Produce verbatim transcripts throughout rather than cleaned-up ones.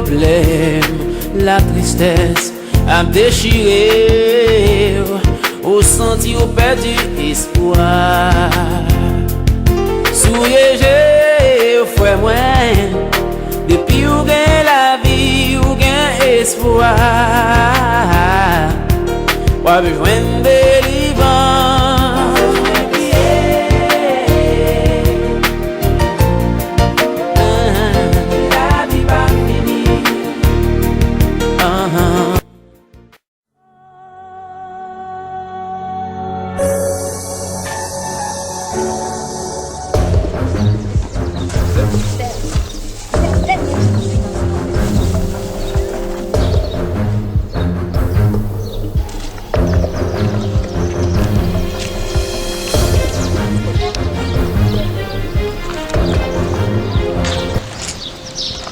Pwoblèm, latristès ap dechire w, ou santi w pèdi espwa. Souye je w, frè mwen, depi w gen lavi, w gen espwa. W ap jwenn delivrans. Lavi pa fini.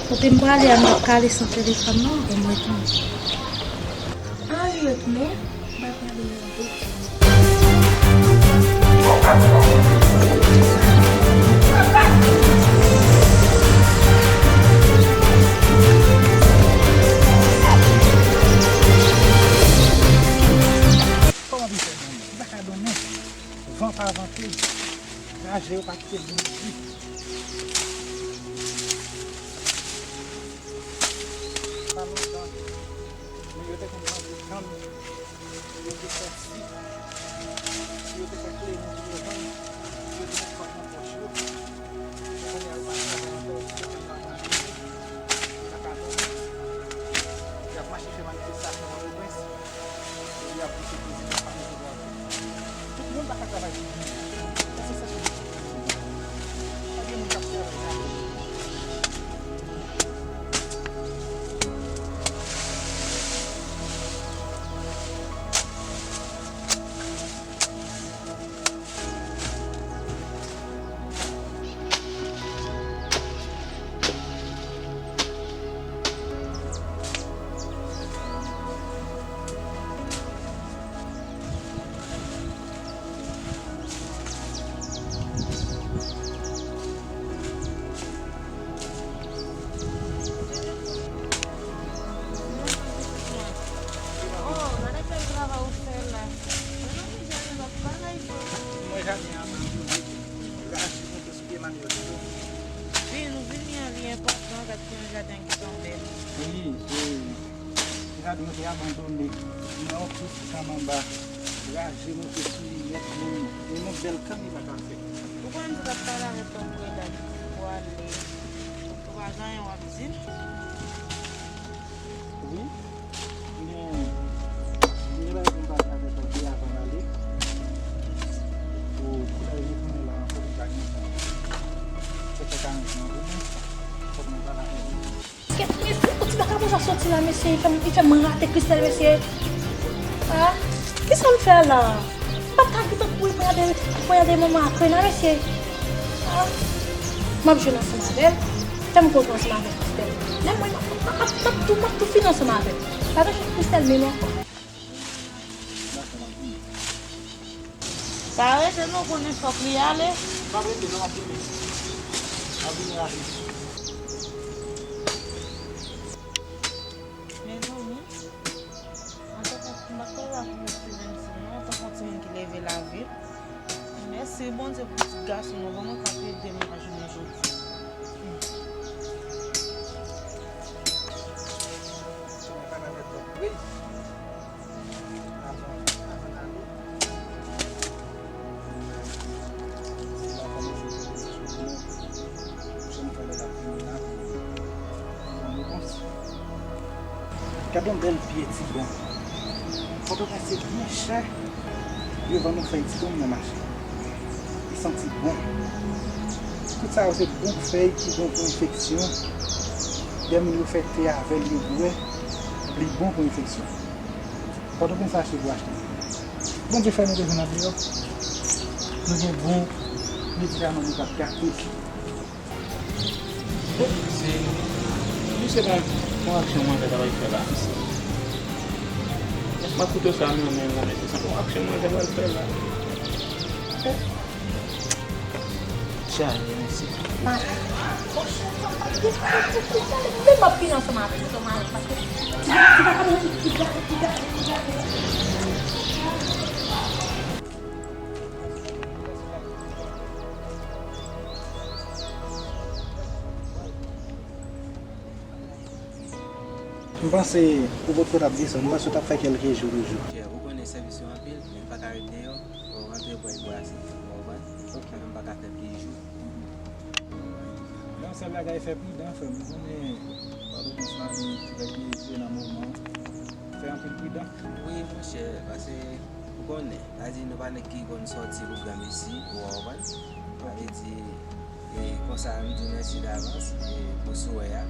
Kote m prale a, m p ap ka ale san telefòn non, pou m retounen. Ah, li retounen? M pa prale non. Kòman pou fè donnen? Li pa ka donnen. Van pa vante. Raje yo pa kite bon di. Pa lontan, men yo te konn manje kann, yo te fè sik, yo te fè kle nou pou yo vann, yo te met kòb nan pòch yo. Kounye a, yo pa travay ankò, yo kite fanmi yo abandone, yo pa ka vann. Y ap mache fè manifestasyon Pòtoprens. Epi y ap pouse prezidan pa mete drapo. Tout moun pa ka travay sou teren an. Èske se sa ki pa gen moun k ap travay la? Mwen jaden an, raje monte sou pye manyòk yo. Wi, nou vini an, li enpòtan, gad ki yon jaden ki tan bèl. Wi, e, jaden yo te abandone. Nan yon pye ti kanm anba, raje monte sou li nèt, men, men yon bèl kann li pa ka fè. Ou konnen m te t ap pale avèk Tanpre la, pou ale. Ou pa gen anyen w ap di m? Wi. M gen, m gen bagay pou m pale avèk ou de avan m ale. Pou, pou lè li tounen la ankò, li pa gen tan. Se fè karant jou nan jounen, fòk mwen pale avèk ou. Kèt, mesye, yon ti vakabon sa soti la, mesye, li fè m, li fè m rate Christelle, mesye. Ah, kisa m fè la? M pa t ka gentan kouri poyade, poyade manman Akrena, mesye. Ah, m ap jwenn ansanm avè l. Fè m koze ansanm avè Christelle. Lè mwen, m ap, m ap, m ap tou, m ap tou fini ansanm avè l. Pa gen chans Christelle menm ankò. Pa rete non, konnen fòk li ale. M ap rete non, m ap vini. M ap vini rapid. Mezanmi, antanke m pa t la pou Stevenson non, antanke yon timoun ki leve lavi l. Mèsi Bondye pou pitit gason nou ban mwen k ap ede m nan jounen jodi. Avan, avan n ale. Mwen kòmanse poze kesyon pou mwen. Jan m fè lè l ap vini la, pou mwen repons. Gade yon bèl pye ti bon. Pòtoprens se byen chè. Yo vann yon fèy ti bon nan mache. Li santi bon. Tout sa yo se bon fèy ki bon pou enfeksyon. Lè moun yo fè te avè l, yo bwè, li bon pou enfeksyon. Pòtoprens fache pou achte. Bondye fè nou te jwenn andeyò. Nou gen bon medikaman nou p ap gate. Bon, se, li se pa yon aksyon mwen fè, sa va fè la, mesye. M ap koute sa, men, men, men, mesye, se pa yon aksyon mwen fè, sa va fè la. Chaje, mesye. Monchè, sa pa gen pwoblèm, m ap vin ansanm avè w, ansanm avè w, paske ti gade, ti gade, ti gade, ti gade, ti gade. M panse ou potko t ap desann, m panse w t ap fè kèlke jou toujou. Monchè, ou konnen sèvis yo anpil, men m pa ka ret deyò. Ou rantre pran yon brase, ou konprann? Ok. Sa fè m pa ka fè plis jou. Yon sèl bagay, fè pridan, frè m. Ou konnen Pòtoprens lan, li trè pyeje nan moman. Fè anpil pridan. Wi, monchè, paske ou konnen, sa di nou pa nèg ki konn sòti pou granmesi, ou konprann? Sa vle di, e konsa, m di w mèsi davans, e pou souwè a.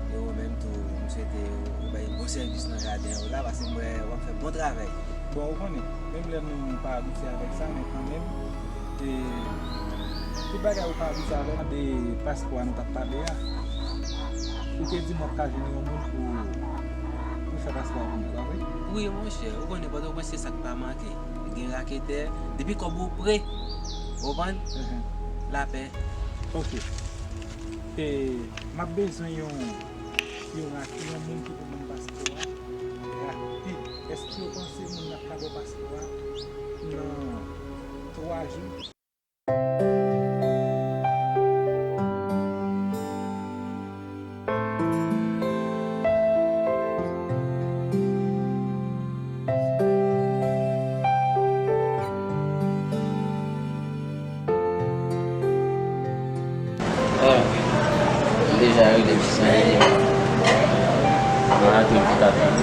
E ou menm tou, m swete ou, ou bay bon sèvis nan jaden ou la, paske m wè w ap fè bon travay. Bon, ou konnen, menm lè nou pa abitye avèk sa, men kanmenm, e tout bagay ou pa abitye avèk, de paspò a nou t ap pale a. Ou te di m w ap ka jwenn yon moun pou, pou fè paspò a pou mwen, pa vre? Wi, monchè, ou konnen Pòtoprens se sa k pa manke. Gen raketè, depi kòb ou pre, ou konprann? Mhm. Lapè. Ok. E, m ap bezwen yon, yon rak-, yon moun ki pou ban m paspò a rapid. Èske w panse moun nan ka ba w paspò a nan twa jou? Ah, m deja rele ti Sandy. Mwen a tou ki t ap tann.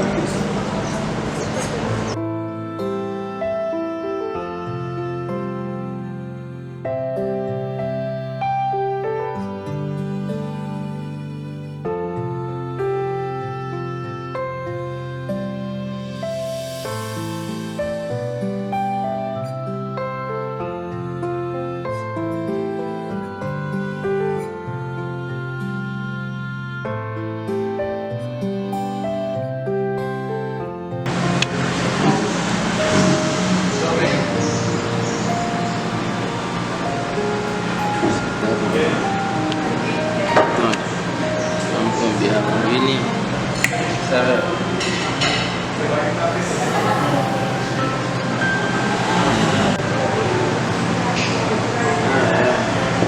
Tann, ban m pran bè a pou m vini. Sa.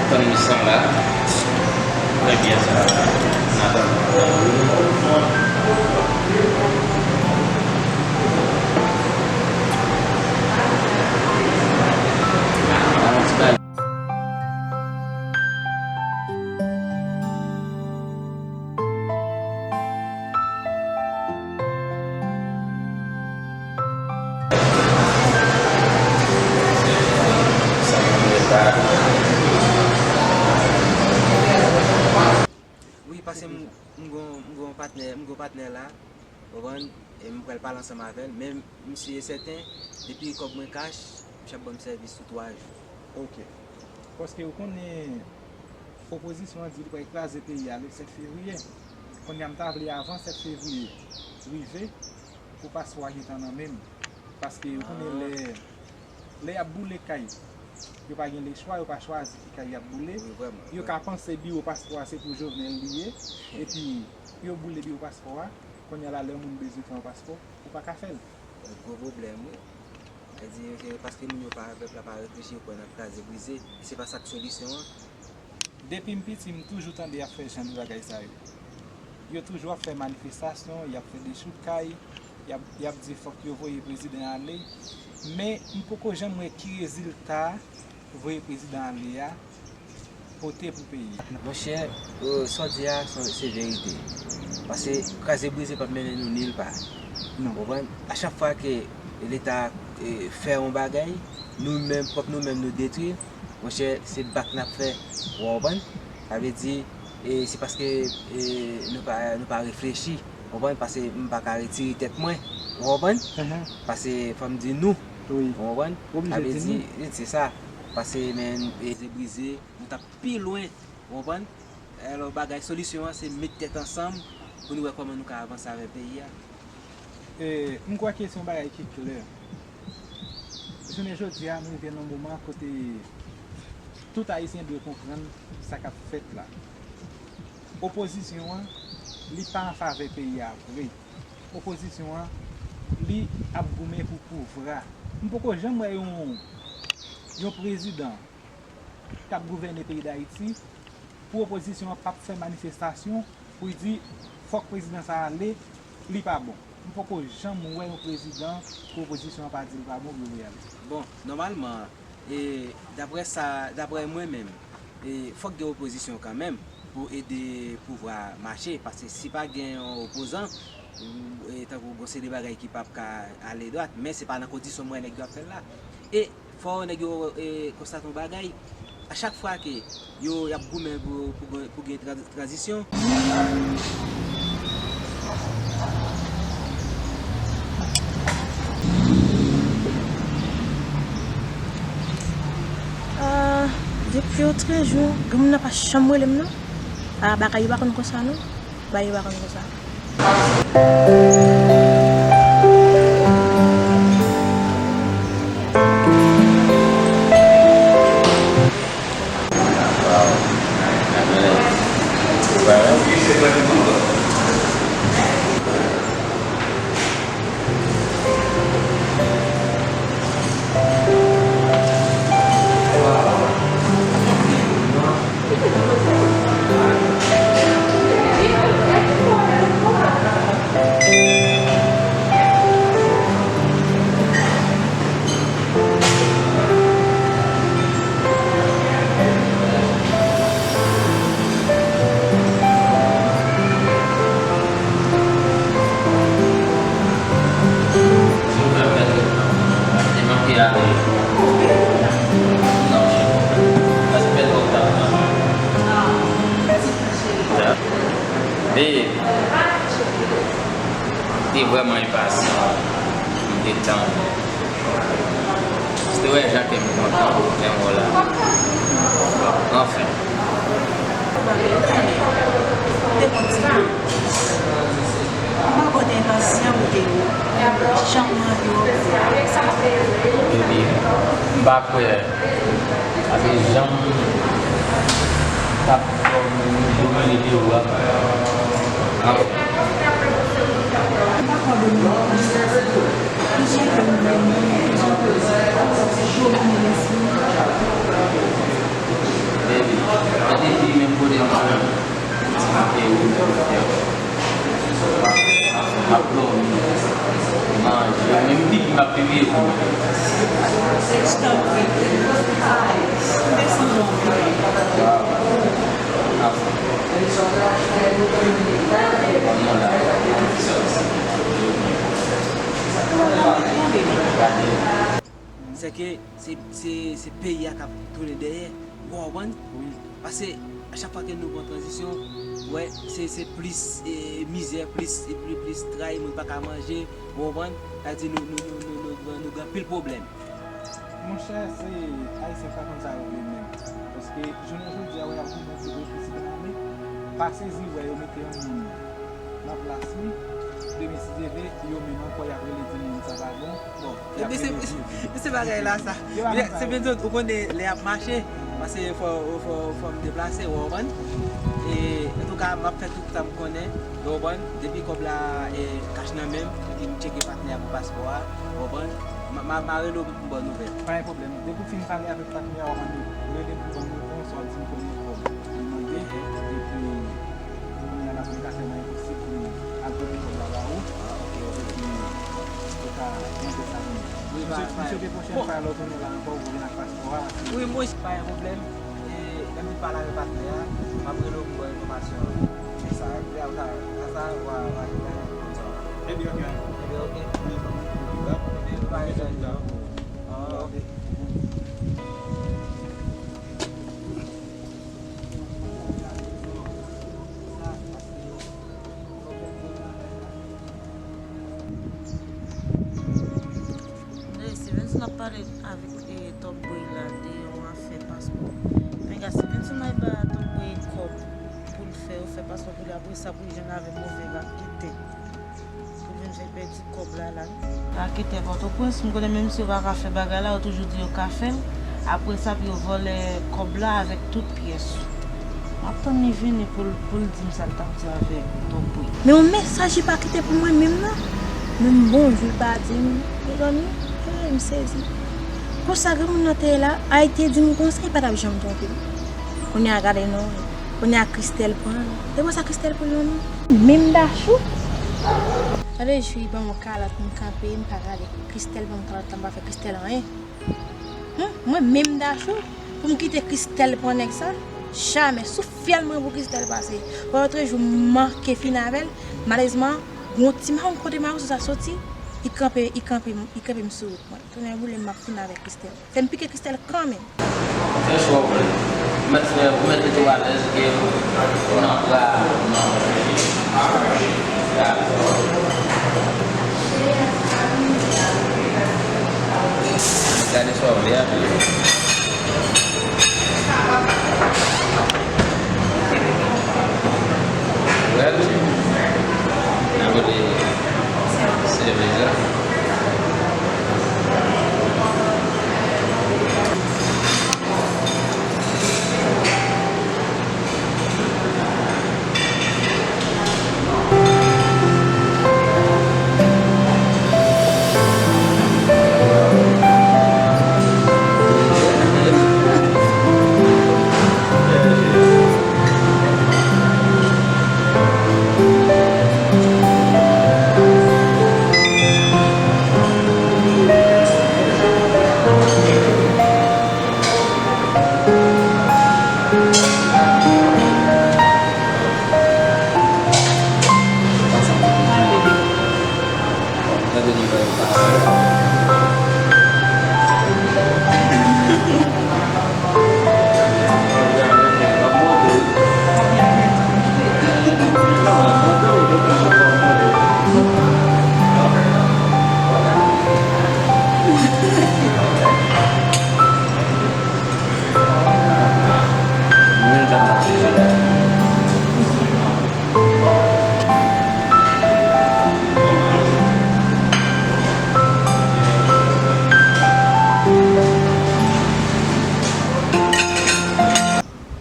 Tann li san la. Trè byen sa la. N ap tann. An ti bagay. Wi, paske m, m gon, m gon patnè, m gon patnè la, ou konprann, e m pral pale ansanm avè l, men m si e sèten, depi kòb mwen kach, misye ap ban m sèvis sou twa jou. Ok. Paske ou konnen, opozisyon an di li pral kraze peyi a le sèt fevriye. Kounye a, m ta vle avan sèt fevriye rive, pou paspò a gentan nan men m. Paske ou konnen lè, lè y ap boule kay, yo pa gen lechwa, yo pa chwazi ki kay y ap boule. Wi, vrèman, vrèman. Yo ka panse biwo paspò a se pou Jovenel li ye, epi yo boule biwo paspò a. Kounye a la, lè moun bezwen fè yon paspò, ou pa ka fè l. Gwo pwoblèm, wi. Sa di, se paske moun yo pa, pèp la pa reflechi, yo kwè n ap kraze brize. E se pa sa k solisyon an. Depi m piti, m toujou tande y ap fè jan de bagay sa yo. Yo toujou ap fè manifestasyon, y ap fè dechoukay, y ap, y ap di fòk yo voye prezidan ale. Men, m poko janm wè ki rezilta voye prezidan ale a pote pou peyi a. Monchè, euh, sa w di a, se, se verite. Paske kraze brize p ap mennen nou nilpa. Non. Ou konprann? A chak fwa ke Leta, eh, fè yon bagay, nou menm, pwòp nou menm, nou detwi l, monchè, se bak n ap fè. Ou konprann? Sa vle di, eh, se paske, eh, nou pa, nou pa reflechi. Ou konprann? Paske m pa ka retire tèt mwen. Ou konprann? Mhm. Paske fò m di nou. Wi. Ou konprann? Sa vle di, se sa. Paske, men, eh, se brize, nou t ap pi lwen, ou konprann? Alò, bagay, solisyon an, se met tèt ansanm pou nou wè kòman nou ka avanse avèk peyi a. E, m kwè ke se yon bagay ki klè. Jounen jodi a, nou rive nan yon moman kote tout Ayisyen dwe konprann sa k ap fèt la. Opozisyon an, li pa an favè peyi a vre. Opozisyon an, li ap goumen pou pouvwa. M poko janm wè yon, yon prezidan k ap gouvène peyi Dayiti, pou opozisyon an p ap fè manifestasyon pou l di fòk prezidan sa a ale, li pa bon. M poko janm wè yon prezidan ke opozisyon an pa di l pa bon pou l ale. Bon, nòmalman, e, daprè sa, daprè mwen menm, e, fòk gen opozisyon kanmenm pou ede pouvwa mache, paske si pa gen yon opozan, ou, e, tankou gon seri de bagay ki p ap ka ale dwat, men se pa nan kondisyon m wè nèg yo ap fè l la. E fò nèg yo, e, konstate yon bagay, a chak fwa ke yo, y ap goumen pou, pou gen, pou gen tran-, tranzisyon. Ah, depi otrejou, granmoun nan pa janm rele m non. Ah, bagay yo pa konn konsa non. Bagay yo pa konn konsa. Babe, m te vrèman enpasyan. M te tann ou. Si te wè jan ke m kontan lè m wè w la. Anfen. Ou pa konn ti bebe. M pa konn enpasyan pou te wè w. Jan m anvi wè w. Baby, m pa kwè. Paske jan m t ap fè w domine de ou a. Anfen. M pa kwè w domine. Ki jan ke m vle menm, ki jan ke w domine lespri m. Baby, mwen te di menm kote m ap, m ap dòmi, manje, menm pipi m ap pipi pou ou. Tanpri, desann non. Wow. Anfen. Kòman la? Gade. Sèke se, se, se peyi a k ap tounen dèyè. Ou konprann? Wi. Paske a chak fwa ke nou pran tranzisyon, ou wè, se, se plis, e, mizè, plis, e, pli-, plis tray, moun pa ka manje, ou konprann? Sa di nou, nou, nou gen anpil pwoblèm. Monchè, se Ayisyen pa konn sa yo vle menm. Paske jounen jodi a, wè y ap goumen pou reprezante lame, pa sezi wè yo mete yon moun nan plas li, demen si Dye vle, yo menm ankò y ap rele di moun sa pa bon. Bon, y ap rele viv. Ebyen se, se bagay la sa. Se byen di ou konnen lè y ap mache, paske fò, fò, fò m deplase, ou konprann? E, antouka, m ap fè tout sa m konnen, ou konprann? Depi kòb la, e, kach nan men m, epi m tcheke patnè a pou paspò a, ou konprann? M a, m a, m a rele w pou m ba w nouvèl. Pa gen pwoblèm. Depi w fin pale avèk patnè a, w ap mande rele m pou ban m repons, w ap di m konbyen kòb li mande, epi kounye a n ap mete afè nan enposib pou m al pote kòb la ba ou. Epi ou ka mande sa pou mwen. Wi, pa, pa. M swete pwochèn fwa lè w tounen la ankò, ou vin ak paspò a. Wi, mwen pa gen pwoblèm. E, lè m fin pale avèk patnè a, m ap rele w pou ba w enfòmasyon. Se sa, lè w ka, sa, sa, w a, w a, w a, konsa. Ebyen, oke. Ebyen, oke. Wi, pa gen pwoblèm. Ah, oke. Dayè, Stevenson ap pale avèk, e, Top Boy la de yon afè paspò. Men gad, Stevenson al ba Top Boy kòb pou l fè yo fè paspò pou li. Apre sa, pou l jwenn avèk move rap ki te. Pou l vin fè pèdi kòb la la. Raketè Pòtoprens, m konnen menm si yo pa ka fè bagay la, yo toujou di yo ka fè l. Apre sa, pou yo vòlè kòb la avèk tout pyès. M ap tann li vini pou l, pou l di m sa l t ap di avèk Tòpri. Men yon mesaj li pa kite pou mwen menm non. Menm bonjou li pa di m. Mezanmi, hey, m sezi. Konsa granmoun nan te ye la, a, li te di m konsa, li pa t ap janm twonpe m. Kounye a gade non. Kounye a Christelle pran l. E konsa Christelle pran l non. Menm Dachou. Gade jou li ban m yon kalòt, m kanpe, m pa gade. Christelle ban m kalòt la, m pa fè Christelle anyen. Hmm, mwen menm Dachou, pou m kite Christelle pran nèg sa? Jamè. Sou fyèl mwen pou Christelle pase. Yon lòt jou, m manke fin avè l. Malerezman, gon ti mawon kote mawon sa soti, li kanpe, li kanpe, li kanpe m sou wout mwen. Tonnè boule m, m ap fin avè Christelle. Fè m pike Christelle kanmenm. Fè chwa w vle. Ou mèt fè, ou mèt mete w alèz ke ou nan bra, ou nan Gade sa w vle a. Well, nan kote sèvis la.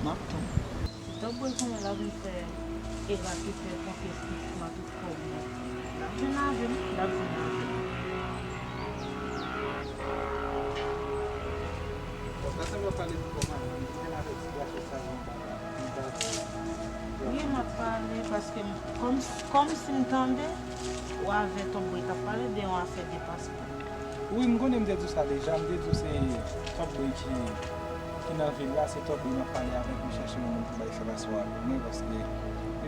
M ap tann. Si Tòpri konnen l ap vin fè Eva kite konfyans nan tout kòb mwen, l ap vin avè m, l ap vin avè m. Bon, sa se lè w pale pou kòman, m te vin avèk ti gason sa, yon bagay, yon bagay. Wi, m ap pale, paske m, kòm, kòm si m tande, ou avè Tòpri t ap pale de yon afè de paspò. Wi, m konnen m te di w sa deja, m te di w se Tòpri ki, ki nan vil la, se Tòpri m ap pale avèk, m chèche yon moun pou bay fè paspò a pou mwen, paske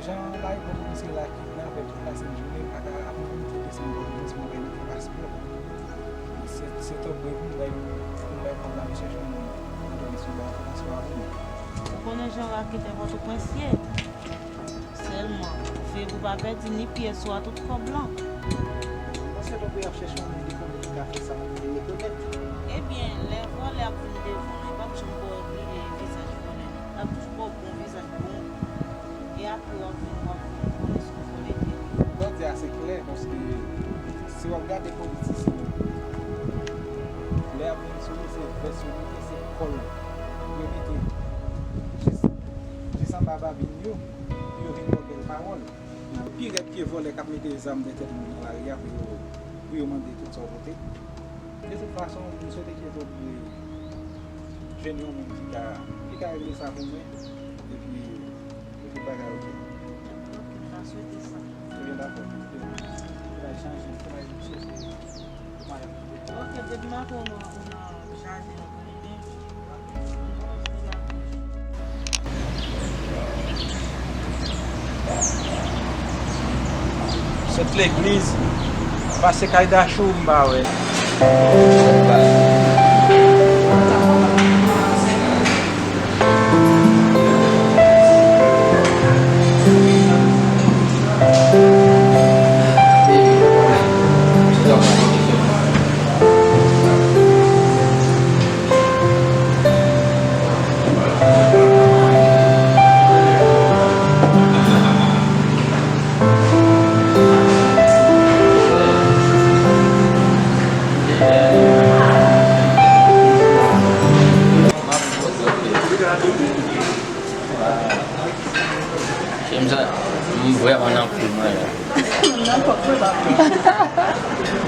jan la e Pòtoprens la kidnape tout la sent jounen, m pa ka ap monte desann Pòtoprens pou m bay mete paspò. Se, se Tòpri pou m bay, pou m bay kòb la, m chèche yon moun Pòtoprens pou bay fè paspò a pou mwen. Ou konnen jan raketè Pòtoprens ye. Sèlman, veye pou pa pèdi ni pyès ou a tout kòb lan. Paske tankou y ap chèche yon moun ki konnen ki ka fè sa, moun ki rekonèt. Ebyen, lè vòlè ap vin devan w, li p ap janm ba w, e, vizaj vòlè, non. L ap toujou ba w bon vizaj, bon. E apre, w ap vin, w ap vin konnen si w vòlè tèt ou. Sa w di a se klè, paske si w ap gade politisyen yo, lè y ap vin sou yo, se vès yo mete, se kòl yo mete jis, jis anba babin yo. Pou yo vin ba w bèl pawòl. Pi rèd ke vòlè k ap mete zam dèyè tèt moun nan lari a pou yo, pou yo mande tout sa w pote. De tout fason, m swete ke Tòpri jwenn yon moun ki ka, ki ka regle sa pou mwen, epi, epi bagay oke. Ok, m ta swete sa. Ebyen, dakò. Bagay chanje, bagay chanje. Ok, depi maten w nan, w nan jaden an, plimen. Sot legliz, pase kay Dachou, m pa wè.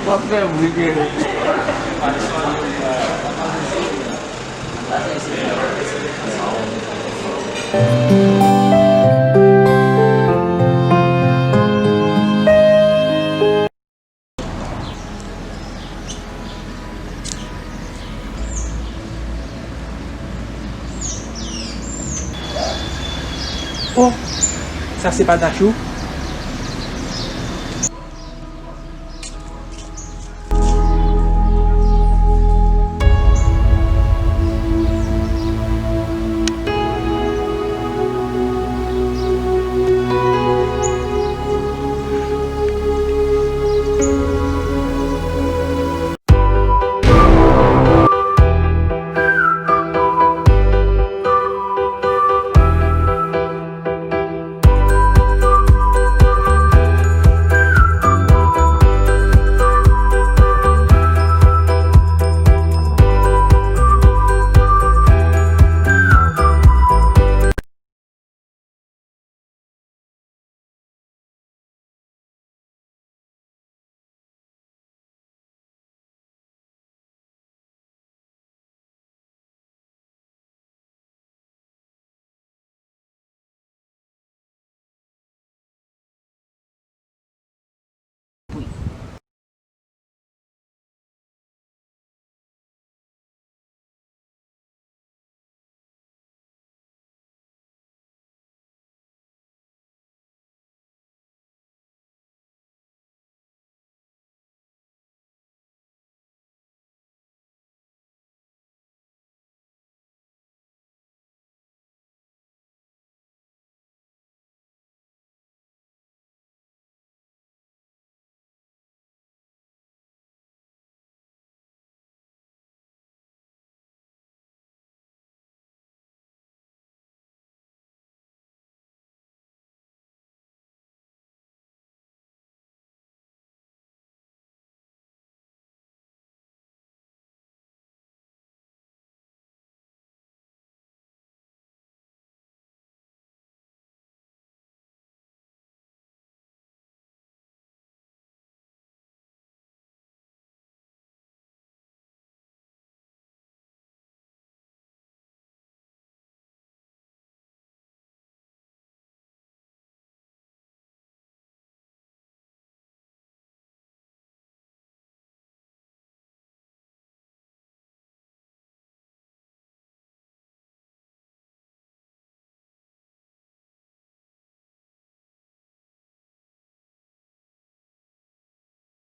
W ap fè bri, Kenneth. Oh, sa se pa Dachou?